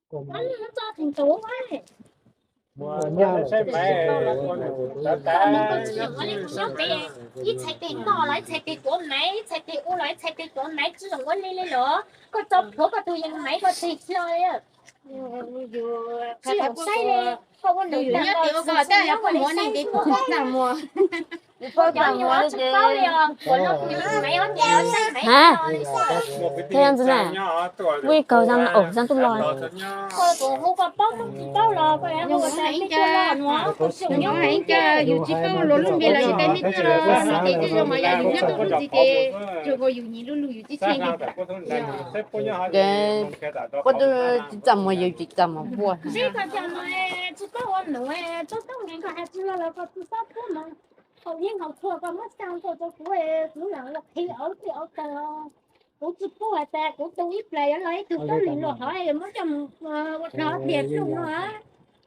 Ib txhais tes noj los ib txhais tes tuav maiv, ib txhais tes ua los ib txhais tes tuav maiv, tsis zoo ua li li los koj tso plhuav koj tus yees maiv koj tseg hlo li. Tsis zoo saib li, koj ua nws nyob tes ua koj tab yog koj muab neeg ntev tuaj txaj muag. Ua li os, ua li os, ua li os. Hab, koj yog ntxwg na, ua ib kaug xyoo, xyoo tuj los. Koj tus hu koj paub tsis paub los koj hu koj ib co, ib co yus tsis paub luag lub npe los yus tej me tij los nws ces tej zaum mas yog yus nyob tuaj lub txim ces tsuas nkaus yus nyiam lub lug yus tib tsheej li. Koj tsis txaj muag yus tsis txaj muag npuaj. Ntsib koj cov no tsis paub ua num, tsis paub nkees koj hais tsis los los koj tsis txhob pub mas. Haus yeeb haus tshuaj koj muab xyaa rau kuv, kuv lam los qhib auv txij auv taw. Kuv tsis pub hais tias kuv tu ib plag yuav los ib tug koob lwm luag hov muab coj mus ua dog tiag plooj no.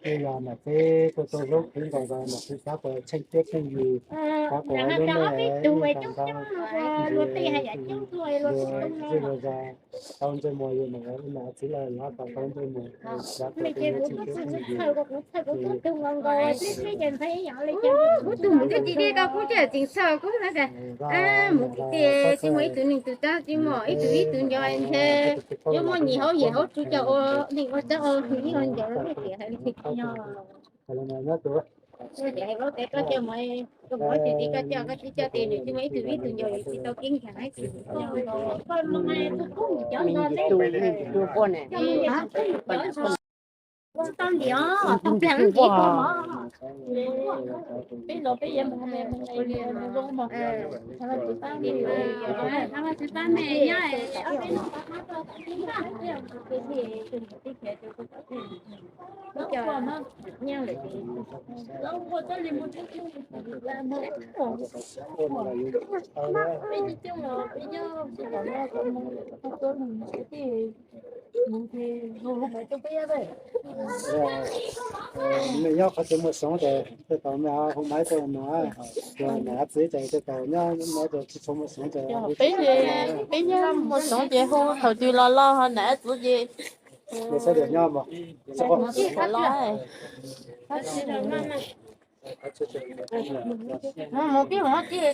Ib yam mas peb tuaj tuaj zaub qhwv nkaus mas peb xav kom tsheej peb phooj ywg, xav kom lub neej coob coob luag tej hais yam coob tuaj luag tsis tu no. Tau ntsej muag yus mas ib mas txiv lawm los kom tau ntsej muag, xav kom peb tsheej peb phooj ywg. Kuv tus mus twb tsis deb koj kuj coj tseem txhawj kuj na tas mus tim tej tsis muaj ib tug neeg tus tab tsis muaj ib tug ib tug nco ntshe yuav muaj nyias hauv yim hauv tsuv coj ua neeg ua tsav ua ib ua ncaus lub tiam hais li nyob. Tias hais vauv tes koj coj mus, koj mus ib tug tis koj coj koj tsis coj tes nws tsis muaj ib tug ib tug nco yus tsis tau keeb nkaus ib tug. Tsis tau ntiav tau plag ib koj mov. Peb los peb yuav mus zoo mus zoo mus. Tsis pab me nyob, ob peb no pab pab tau tau tib ntaj. Peb cov nyiaj lawm ces lawv ua txoj li mus txog peb coob los peb nyob tsis tau noj tau mus tau tuaj mus tsis tij mus ces hu maiv rau peb. Me nyob qhov twg muaj soov ces tej tau me hu maiv rau no, niam txiv ces tej tau nyob no ces tsis tshua muaj soov ces peb, peb nyob muaj soov ces hu thaum twg los los ho niam txiv ces sawv daws nyob mas los. Mus pib mus tij.